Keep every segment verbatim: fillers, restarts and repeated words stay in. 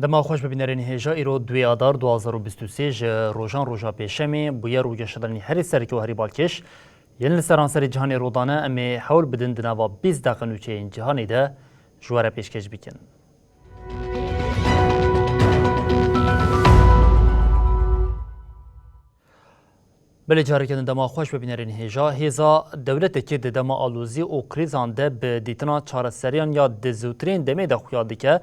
Dema xweş bibînerên hêja, îro duê Adar du hazar û bîst û sê ji rojan roja pêşemê bûye, rûgeşedanî herî sereke û herî balkêş yên li seranserê cîhanê rûdane, em ê hewl bidin di nava bîst deqe nûçeyên cîhanê de ji we re pêşkêş bikin. Belê, careke din dema xweş bibînerên hêja. Hêza dewletekî di dema alozî û krîzan de bi dîtina çareseriyan ya di zûtirîn demê de xuya dike.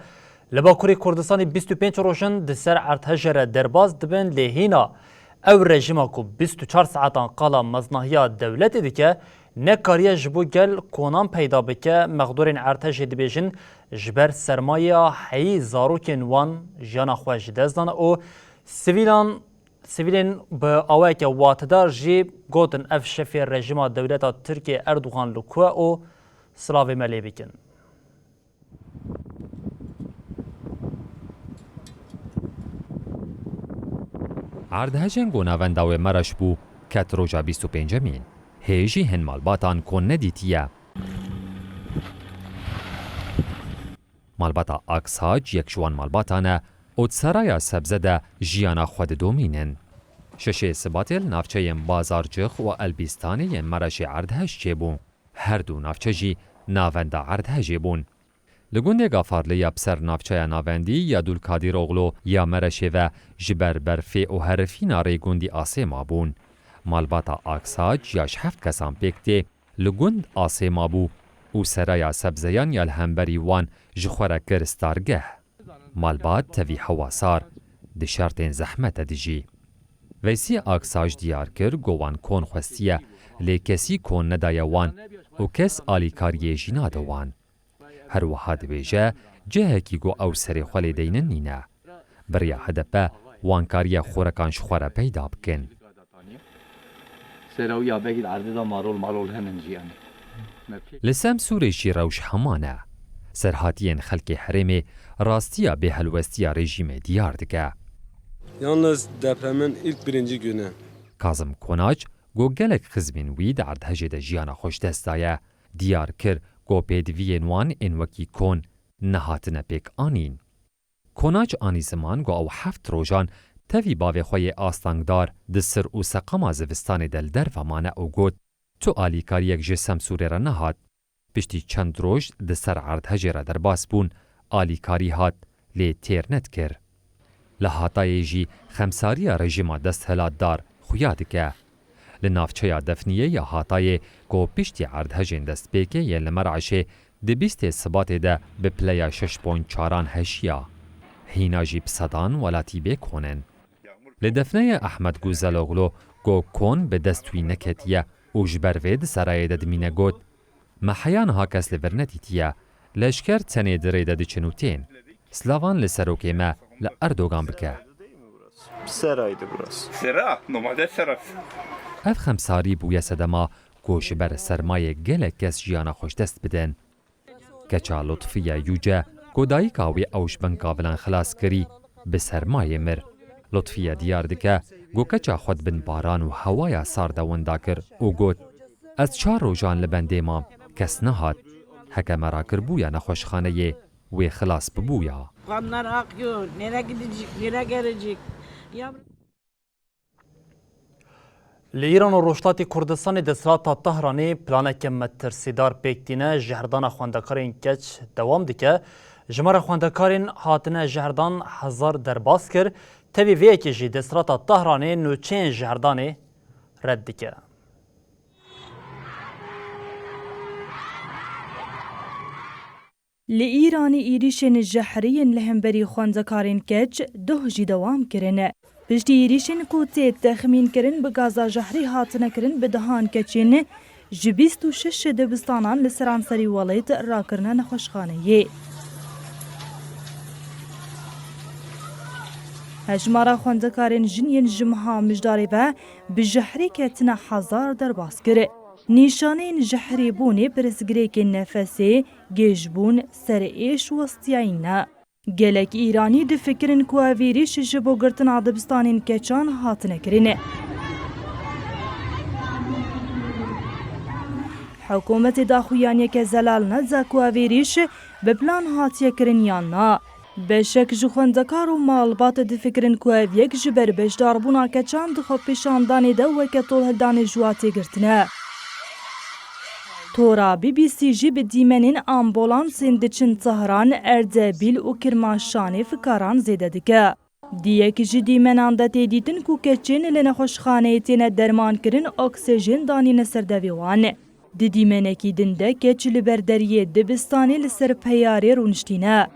Li Bakurê Kurdistanê bîst û pênc roj in di ser erdhejê re derbas dibin, lê hîna ew rejîma ku bîst û çar saetan qala meznahiya dewletê dike, nekariye ji bo gel konan peyda bike. Mexdûrên erdhejê dibêjin, ji ber sermayeya heyî zarokên wan jiyana xwe ji dest dan û sivîlan Sivîlên bi awayeke watedar jî gotin, ev şefê rejîma dewleta Tirkiyê Erdogan li ku ye û silavê me lê bikin. Erdhejên ku navenda wê Mereş bû, ket roja bîst û pêncemîn. Hê jî hin malbatan kon nedîtiye. Malbata Aksaç yek ji wan malbatan e û di seraya sebze de jiyana xwe didomînin. Şeşê Sibatê li navçeyên Bazarcix û Elbîstanê yên Mereşê erdhej çêbû. Her du navçe jî navenda erdhejê bûn. Li gundê Gafarlê ya bi ser navçeya navendî ya Dulkadîroglu ya Mereşê ve ji ber berfê û herifîna rê gundî asê mabûn. Malbata Aksaç ya ji heft kesan pêk tê, li gund asê mabû û seraya sebzeyan ya li hemberî wan ji xwe re kir stargeh. Malbat tevî hewa sar di şertên zehmet de dijî. Veysî Aksaç diyar kir ku wan kon xwestiye, lê kesî kon nedaye wan û kes alîkariyê jî nade wan. Her wiha dibêje, cihekî ku ew serê xwe lê deynin nîne. Bi riya H D P wan kariye xorekan ji xwe re peyda bikin. Sera wî ya belkî di erdê de marol marol hene jî, yanî. Li Semsûrê jî rewş heman e. Serhatiyên xelkê herêmê rastiya bêhelwestiya rejîmê diyar dike. Yalnız depremin ilk birinci günü. Kazim Konaç, ku gelek xizmên wî di erdhejê de jiyana xwe ji dest daye, diyar kir ku pêdiviyên wan ên wekî kon nehatine pêk anîn. Konaç anî ziman ku ew heft rojan tevî bavê xwe yê astengdar di sir û seqama zivistanê de li derve mane û got, tu alîkariyek ji Semsûrê re nehat. Piştî çend roj di ser erdhejê re derbas bûn, alîkarî hat, lê têr nedikir. Li Hatayê jî xemsariya rejîma desthilatdar xuya dike. Li navçeya Defniyê ya Hatayê ku piştî erdhejên destpêkê yên li Mereşê di bîstê Sibatê de bi pileya şeş point çaran heşiya. Hîna jî bi sedan welatî bê kon in. Li Defneyê Ehmed Guzeloglu ku kon bi dest wî neketiye û ji ber vê di serayê de dimîne got, me heya niha kes li vir nedîtiye. Leşker tenê di rê de diçin û tên. Silavan li serokê me, li Erdogan bike. Seraydı burası. Sera, normalde sera. Ev xemsarî bûye sedema ku ji ber sermayê gelek kes jiyana xwe ji dest bidin. Keça Lutfiye Yüce, ku dayika wê ew ji bin kavilan xilas kirî, bi sermayê mir. Lutfiye diyar dike ku keça xwe di bin baran û hewaya sar de winda kir û got, ez çar rojan li bendê mam, kes nehat. Heke me rakiribûya nexweşxaneyê, wê xilas bibûya. Kanlar akıyor. Nereye gidecek? Nereye gelecek? Ya Li Îran û Rojhilatê Kurdistanê desthilata Tehranê planeke metirsîdar pêk tîne, jehrdana xwendekarên keç dewam dike. Jimara xwendekarên hatine jehirdan hezar derbas kir. Tevî vê yekê jî desthilata Tehranê nûçeyên jehirdanê red dike. Li Îranê êrîşên jehrî yên li hemberî xwendekarên keç duh jî dewam kirine. Piştî êrîşên ku tê texmînkirin bi gaza jehrî hatine kirin bi dehan keçên Ji bîst û şeş dibistanan li seranserî welêt rakirine nexweşxaneyê. Hejmara xwendekarên jin yên ji meha mijdarê ve bi jehrê ketine hezar derbas kir. Nîşaneyên jehrîbûnê pirsgirêkên nefesê, gêjbûn, serêş û westiyayî ne. Gelek Îranî difikirin ku ev êrîş ji bo girtina dibistanên keçan hatine kirin. Hikûmetê daxuyaniyeke zelal neda ku ev êrîş bi plan hatiye kirin yan na. Beşek ji xwendekar û malbat difikirin ku ev yek ji ber beşdarbûna keçan di xwepêşandanê de weke tolhildanê ji wa tê girtine. Tora B B C jî bi dîmenên ambulansên diçin Tehran, Erdebîl û Kirmaşanê fikaran zêde dike. Di yek ji dîmenan de tê dîtin ku keçên li nexweşxaneyê têne dermankirin, oksijên danîne ser devê wan. Di dîmenekî din de keç li ber deriyê dibistanê li ser peyarê rûniştîne.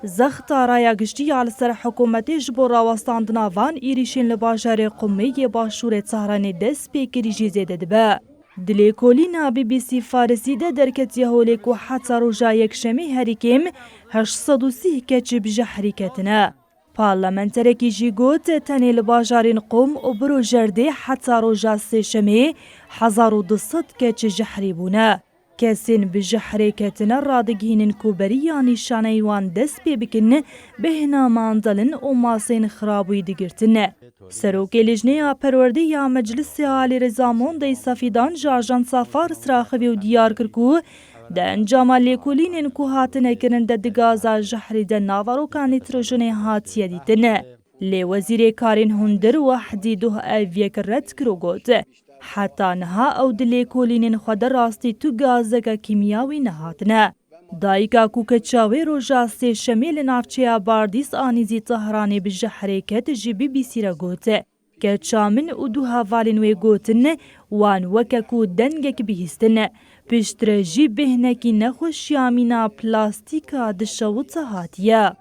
Zexta raya giştî ya li ser hikûmetê ji bo rawestandina van êrîşên li bajarê Qumê yê başûrê Tehranê dest pê kirî jî zêde dibe. Di lêkolîna B B C Farisî de derketiye holê ku heta roja Yekşemê herî kêm heşt sed û sî keç bi jehrî ketine. Parlamenterekî jî got, tenê li bajarên Qum û Birojerdê heta roja Sêşemê hezar û du sed keç jehrî bûne. Kesên bi jehrê ketine radigihînin ku beriya nîşaneyî wan dest pê bikin, bêhna mandalin û maseyên xirabûyî digirtin. Serokê Lijneya Perwerdê ya Meclisê Alî Reza Mondey Safîdan ji Ajansa Fars re axivî û diyar kir ku di encama lêkolînên ku hatine kirin de di gaza jehrî de navaroka nîtrojenê hatiye dîtin. Lê Wezîrê Karên Hundir Wehdî Duh ev yek red kir û got, heta niha ew di lêkolînên xwe de rastî tu gazeke kîmyawî nehatine. Dayika ku keça wê roja Sêşemê li navçeya Bardîs a nêzî Tehranê bi jehrê ket ji B B C re got, keça min û du hevalên wê gotin, wan weke ku dengek bihîstin. Piştre jî bêhnekî nexweşiya mîna plastîka dişewite hatiye.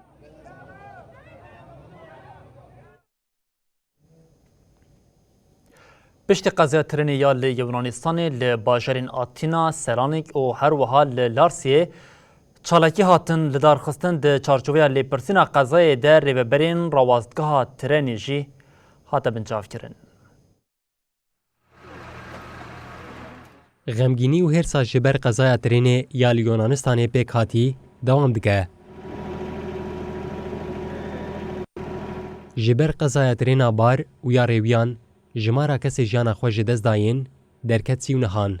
Piştî qezaya trênê ya li Yunanistanê li bajarên Atîna, Selanik û her wiha li Larsiyê çalakî hatin lidarxistin, di çarçoveya lêpirsîna qezayê de rêveberên rawestgeha trênê jî hate binçavkirin. Xemgînî û hêrsa ji ber qezaya trênê ya li Yunanistanê pêk hatî dewam dike. Ji ber qezaya trêna bar û ya rêwiyan, jimara kesê jiyana xwe ji dest dayên derket sî û nehan.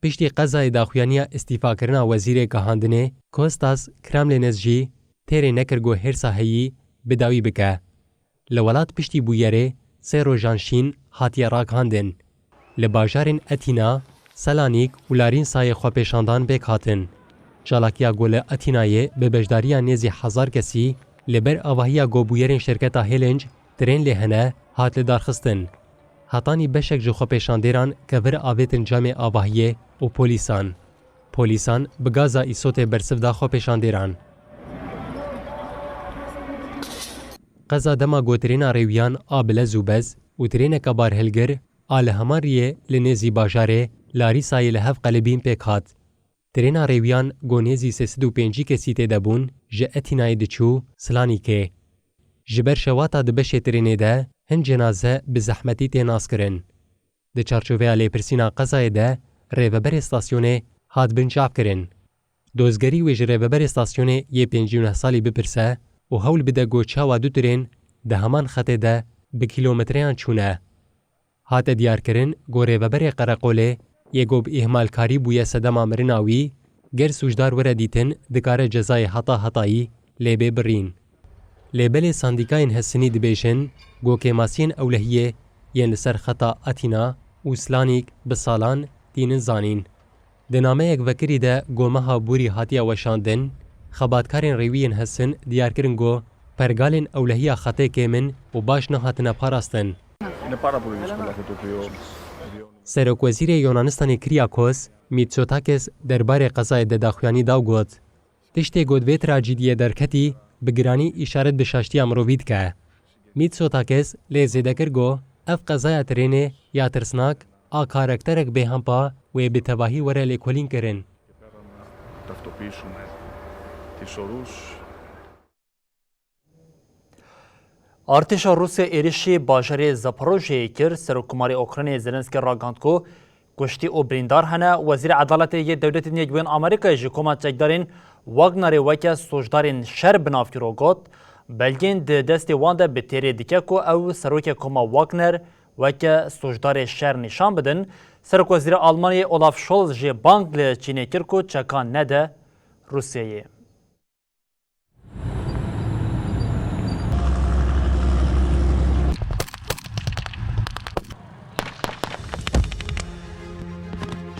Piştî qezayê daxuyaniya îstîfakirina wezîrê gihandinê Kostas Kramlênes jî têrê nekir ku hêrsa heyî bi dawî bike. Li welat piştî bûyerê sê rojan şîn hatiye ragihandin. Li bajarên Etîna, Selanîk û Larînsayê xwepêşandan pêk hatin. Çalakiya ku li Etînayê bi beşdariya nêzî hezar kesî li ber avahiya ku bûyerên şirketa Hêlinc trên lê hene, hat lidarxistin. Hetanî beşek ji xwepêşandêran kevir avêtin camê avahiyê û polîsan. Polîsan bi gaza îsotê bersiv da xwepêşandêran. Qeza dema ku trêna rêwiyan a bi lez û bez û trêneke barhilgir a li heman riyê li nêzî bajarê Larîsayê li hev qelibîn pêk hat. Trêna rêwiyan ku nêzî sê sed û pêncî kesî tê de bûn, ji Etînayê diçû Silanîkê. Ji ber şewata di beşê trênê de hin cenaze bi zehmetî tê naskirin. Di çarçoveya lêpirsîna qezayê de rêveberê stasyonê hat binçavkirin. Dozgerî wê ji rêveberê stasyonê yê pêncî û neh salî bipirse û hewl bide ku çawa du trên di heman xetê de bi kîlometreyan çûne. Hate diyarkirin ku rêveberê qereqolê yê ku bi îhmalkarî bûye sedema mirina wî, ger sûcdar were dîtin, dikare cezayê heta hetayî lê bê birîn. Lê belê sandîkayên hestinî dibêjin ku kêmasiyên ewlehiyê yên li ser xeta Atîna û Slanîk bi salan tînin zanîn. Di nameyek vekirî de ku meha borî hatiye weşandin, xebatkarên rêwiyên hestin diyar kirin ku pergalên ewlehiya xetê kêm in û baş nehatine parastin. Serokwezîrê Yunanistanê Kyriakos Mitsotakis derbarê qezayê de daxuyanî da û got, tiştê ku di vê trajîdiyê derketî bi giranî îşaret bi şaştiya mirovî dike. Mitsotakis lê zêde kir ku Ev qezaya trênê ya tirsnak a karakterek bêhempa wê bi tevahî were lêkolînkirin. Artêşa Rûsya êrişî bajarê Zaporojyeyê kir. Serokkomarê Ukraynayê Zelenskî ragihand ku kuştî û birîndar hene. Wezîrê Edaletê yê Dewletên Yekbûyên Amerîkayê ji koma çekdarên Wagnerê weke sûcdarên şer bi nav kir û got, belgên di destê wan de bi têrê dike ku ew serokê koma Wagner weke sûcdarê şer nîşan bidin. Serokwezîrê Almanyayê Olaf Scholz jî bang li Çînê kir ku çekan nede Rûsyayê.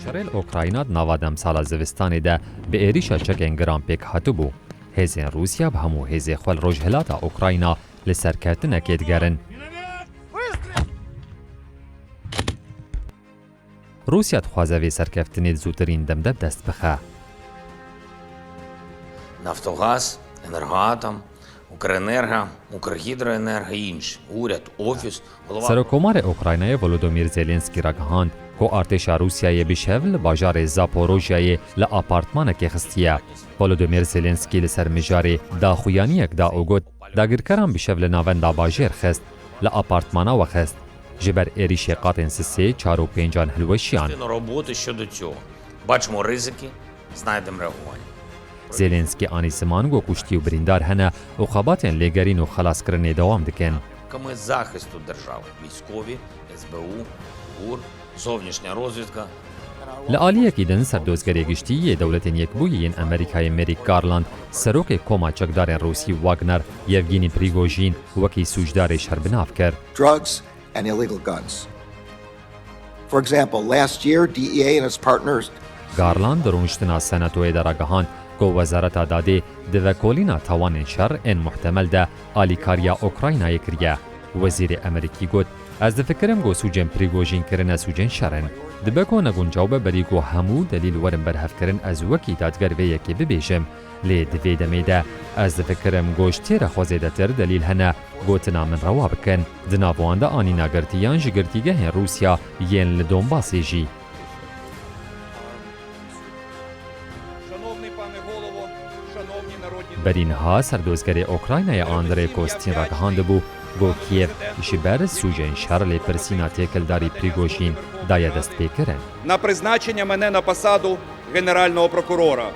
Şerê li Ukrayna di nava demsala zivistanê de bi êrîşa çekên giran pêk hatibû. Hêzên Rûsya bi hemû hêzê xwe li rojhilata Ukrayna li serkeftinekê digerin. Rûsya dixwaze vê serkeftinê di zûtirîn dem de bi dest bixe. Нафтогаз, Енергоатом, Укренерго, Укргідроенерго і інші. Уряд, офіс, голова. Serokkomarê Ukraynayê Volodymyr Zelensky ragihand ku artêşa Rûsyayê bi şev li bajarê Zaporojyayê li apartmanekê xistiye. Volodymyr Zelensky li ser mijarê daxuyaniyek da û got, dagirkeran bi şev li navenda bajêr xist, li apartmana we xist. Ji ber êrîşê qatên sisê, çar û pêncan hilweşiyan. Частину роботи щодо цього. Бачимо ризики, знайдемо реагування. Zelensky anî ziman ku kuştî û birîndar hene û xebatên lêgerîn û xelaskirinê dewam dikin. Ми захисту держави, військові, СБУ, ГУР, зовнішня розвідка. Li aliyekî din, serdozgerê giştî yê Dewletên Yekbûyî yên Amerîkayê Merrick Garland serokê koma çekdarên Rûsî Wagner, Yevgeny Prigojîn, wekî sûcdarê şer bi nav kir. Drugs and illegal guns. For example, last year, D E A and its partners Garland di rûniştina Senatoyê de ragihand ku Wezareta Dadê di vekolîna tawanên şer ên muhtemel de alîkariya Ukraynayê kiriye. Wezîrê Amerîkî got, ez difikirim ku sûcên Prigojîn kirine sûcên şer in. Dibe ku neguncaw be berî ku hemû delîl werin berhevkirin ez wekî dadger vê yekê bibêjim. Lê di vê demê de ez difikirim ku ji têre xwe zêdetir delîl hene gotina min rewa bikin. Di nav wan de anîna girtiyan ji girtîgehên Rûsya yên li Donbasê jî. Berî niha serdozgerê Ukraynayê Andrê Kostin ragihandibû ku Kiev ji ber sûcên şer lêpirsîna têkildarî Prigojîn daye destpêkirin. На призначення мене на посаду генерального прокурора.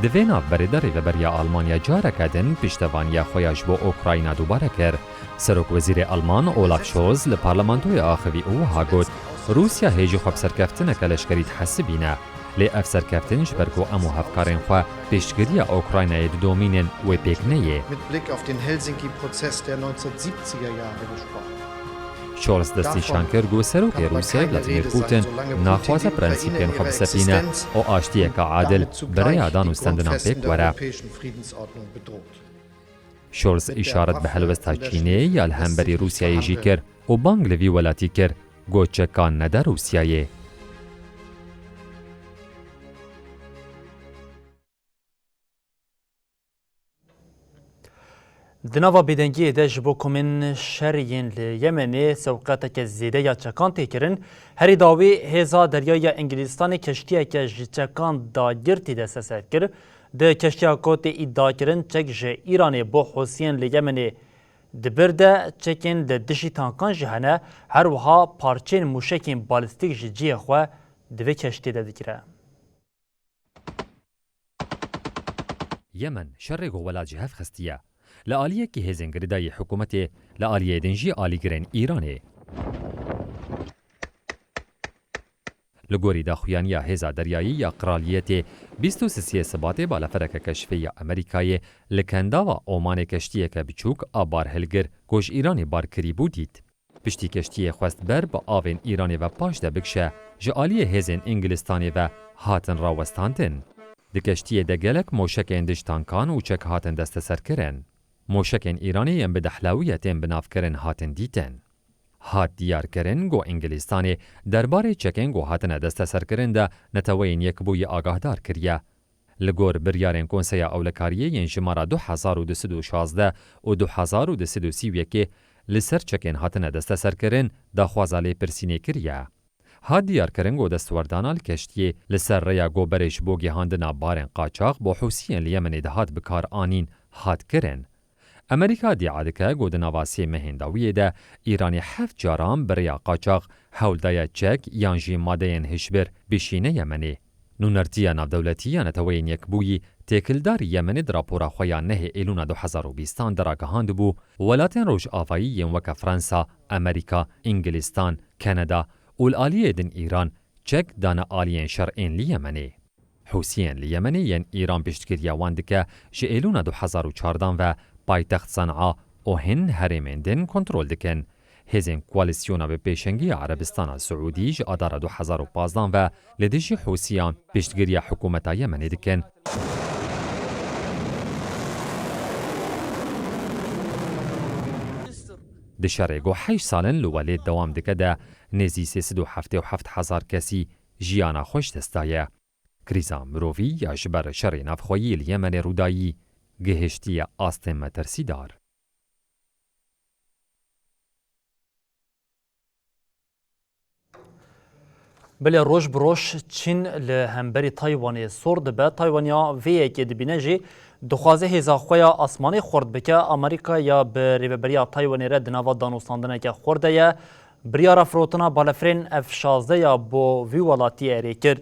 Di vê navberê de Rêveberiya Almanya careke din piştevaniya xwe ya ji bo Ukrayna dubare kir. Serokwezîrê Alman Olaf Scholz li parlamentoyê axivî û wiha got, Rûsya hê ji xwe bi serkeftineke leşkerî dihesibîne. Lê ev serkeftin ji ber ku em û hevkarên xwe piştgiriya Ukraynayê didomînin wê pêk neyê. Mit Blick auf den Helsinki-Prozess der neunzehnhundertsiebziger Jahre gesprochen. Scholz destnîşan kir ku serokê Rûsyayê Vladimir Putin naxwaze prensîpên xwe bisepîne û aştiyeke adil bi rêya dan û stendinan pêk were. Scholz îşaret bi helwesta Çînê ya li hemberî Rûsyayê jî kir û bang li vî welatî kir ku çekan nede Rûsyayê. Di nava bêdengiyê de ji bo komên şer yên li Yemenê sewqeteke zêde ya çekan tê kirin, herî dawî hêza deryayî ya Îngilîstanê keştiyeke ji çekan dagirtî desteser kir. Di keştiya ku tê îdiakirin çek ji Îranê bo Hûsiyên li Yemenê dibir de çekên li dijî tankan jî hene, her wiha parçeyên mûşekên balîstîk ji cihê xwe di vê keştiyê de digire. Yemen, şerê ku welat ji hev xistiye. Li aliyekî hêzên girêdayî hikûmetê, li aliyê din jî alîgirên Îranê. Li gorî daxuyaniya hêza deryayî ya Qraliyetê, bîst û sisê Sibatê balafireke keşfê ya Amerîkayê li kendava Omanê keştiyeke biçûk a barhilgir ku ji Îranê bar kirîbû dît. Piştî keştiyê xwest ber bi avên Îranê ve paş de bikişe, ji aliyê hêzên Îngilistanê ve hatin rawestandin. Di keştiyê de gelek moşekên dij tankan û çek hatin desteserkirin. Moşekên Îranê yên bi dehlawiyê tên binavkirin hatin dîtin. Hat diyarkirin ku Îngilistanê derbarê çekên ku hatine desteserkirin de Neteweyên Yekbûyî agahdar kiriye. Li gor biryarên Konseya Ewlekariyê yên jimara du hezar û du sed û şazdeh û du hezar û du sed û sî û yekê, Li ser çekên hatine desteserkirin, daxwaza lêpirsînê kiriye. Hat diyarkirin ku destwerdana li keştiyê li ser rêya goberê ji bo gihandina barên qaçax bo Hûsiyên li Yemenê dihat bikaranîn, hat kirin. Amerîka îdia dike ku di nava sê mehên dawiyê de Îranê heft caran bi rêya qaçax hewl daye çek yan jî madeyên hişbir bişîne Yemenê. Nûnertiya Navdewletî ya Neteweyên Yekbûyî têkildarî Yemenê di rapora xwe ya nehê Êlûna du hezar û bîstan de ragihandibû, welatên Rojavayî yên weke Fransa, Amerîka, Îngilîstan, Kanada û li aliyê din Îran çek dane aliyên şer ên li Yemenê. Hûsiyên li Yemenê yên Îran piştgiriya wan dike, ji Êlûna du hezar û çardan ve paytext Sen'a û hin herêmên din kontrol dikin. Hêzên koalîsyona bi pêşengiya Erebistana Siûdî ji Adara du hezar û pazdan ve li dijî Hûsiyan piştgiriya hikûmeta Yemenê dikin. Di şerê ku heşt sal in li welêt dewam dike de nêzî sê sed û heftê û heft hezar kesî jiyana xwe ji dest daye. Krîza mirovî ya ji ber şerê navxweyî li Yemenê rûdayî gihiştiye astên metirsîdar. Belê roj bi roj Çîn li hemberî Taywanê sor dibe. Taywaniya vê yekê dibîne jî dixwaze hêza xwe ya asmanî xurt bike. Amerîka ya bi rêveberiya Taywanê re di nava danûstandineke xurt de ye. Biryara firotina balefirên F şazdeh ya bo vî welatî erê kir.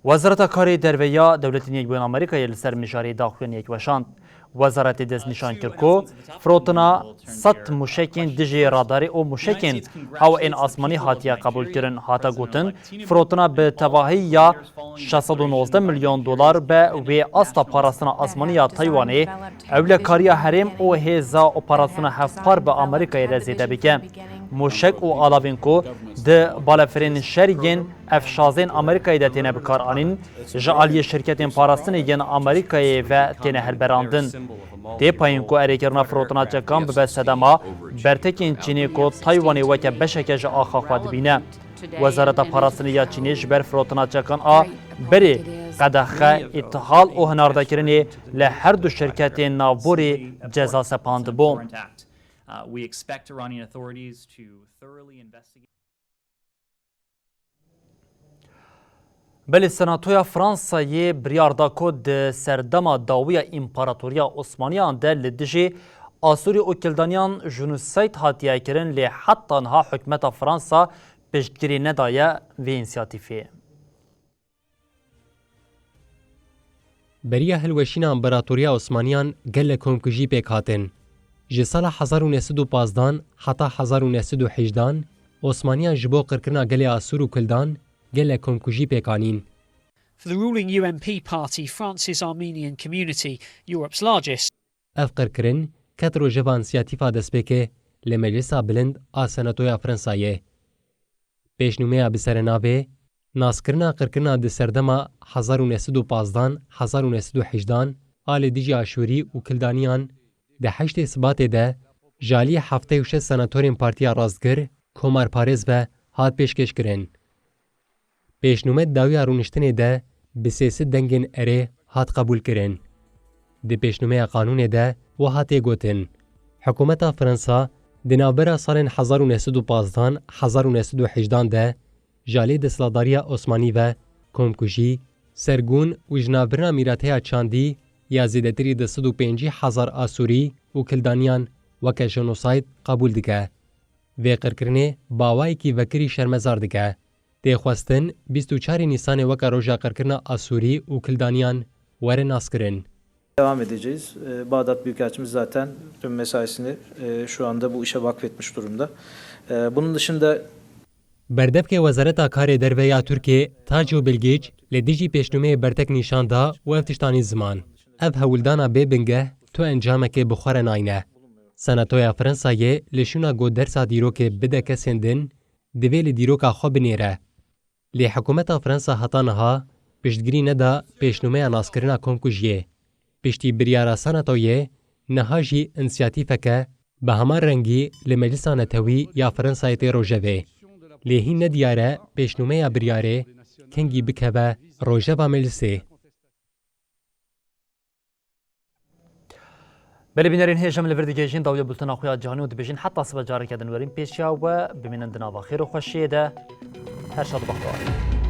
Wezareta Karê Derve ya Dewletên Yekbûyên Amerîkayê li ser mijarê daxuyaniyek weşand. Wezaretê destnîşan kir ku firotina sed mûşekên dijî radarê û mûşekên hawayên asmanî hatiye qebûlkirin. Hate gotin, firotina bi tevahî ya şeş sed û nozdeh milyon dolar be wê asta parastina asmanî ya Taywanê, ewlekariya herêm û hêza operasyona hevpar bi Amerîkayê re zêde bike. Mûşek û alavên ku di balefirên şer yên F şazdeh ên Amerîkayê de têne bikaranîn, ji aliyê şirketên parastinê yên Amerîkayê ve têne hilberandin. Tê payîn ku erêkirina firotina çekan bibe sedema bertekên Çînê ku Taywanê weke beşeke ji axa xwe dibîne. Wezareta Parastinê ya Çînê ji ber firotina çekan a berê qedexe, îtihal û hinardekirinê li her du şirketên navborî ceza sepandibû. Uh, we expect Iranian authorities to thoroughly investigate. Belê Senatoya Fransayê biryar da ku di serdema dawiya Împaratoriya Osmaniyan de li dijî Asûrî û Kildaniyan jinosayd hatiye kirin, lê heta niha hikûmeta Fransa piştgirî nedaye vê însiyatîfê. Beriya hilweşîna Împaratoriya Osmaniyan gelek komkujî pêk hatin. Ji sala hezar û neh sed û pazdan heta hezar û neh sed û hejdan, Osmaniyan ji bo qirkirina gelê Asûr û Kildan gelek komkujî pêk anîn. For the ruling U M P party, France's Armenian community, Europe's largest. Ev qirkirin ket rojeva însiyatîfa destpêkê li Meclisa Bilind a Senatoya Fransayê. Pêşnûmeya bi serenavê naskirina qirkirina di serdema hezar û neh sed û pazdan hezar û neh sed û hejdan a li dijî Aşûrî û Kildaniyan di heştê Sibatê de ji aliyê heftê û şeş senatorên Partiya Rastgir Komarparêz ve hat pêşkêşkirin. Pêşnûme di dawiya rûniştinê de bi sê sed dengên erê hat qebûlkirin. Di pêşnûmeya qanûnê de wiha tê gotin, Hikûmeta Fransa di navbera salên hezar û neh sed û pazdan hezar û neh sed û hejdan de ji alî desthilatdariya Osmanî ve komkujî, sergûn û ji navbirina mîrateya çandî ya zêdetirî du sed û pêncî hezar Asûrî û Kildaniyan weke jenosayd qebûl dike. Vê qirkirinê bi awayekî vekirî şermezar dike. Tê xwestin bîst û çarê Nîsanê weke roja qirkirina Asûrî û Kildaniyan were naskirin. Devam edeceğiz. E, Bağdat Büyükelçimiz zaten tüm mesaisini, e, şu anda bu işe vakfetmiş durumda. E, bunun dışında Berdevkê Wezareta Karê Derve ya Tirkiyê Taco Bilgiç li dijî pêşnûmeyê bertek nîşan da û ev tişt anî ziman, Ev hewldana bê bingeh tu encamekê bi xwe re nayne. Senatoya Fransayê li şûna ku dersa dîrokê bide kesên din, divê li dîroka xwe binêre. Lê hikûmeta Fransa heta niha piştgirî neda pêşnûmeya naskirina komkujiyê. Piştî biryara Senatoyê, niha jî însiyatîfeke bi heman rengî li Meclisa Netewî ya Fransayê tê rojevê. Lê hîn nediyar e pêşnûmeya biryarê kengî bikeve rojeva Meclisê. Belê bînerên hêj, em li vir digihêjin dawiya bultena xwe ya cîhanî û dibêjin heta sibe careke din werin pêşiya we, bimînin di nava xêr û xweşiyê de. Her şad û bextewar.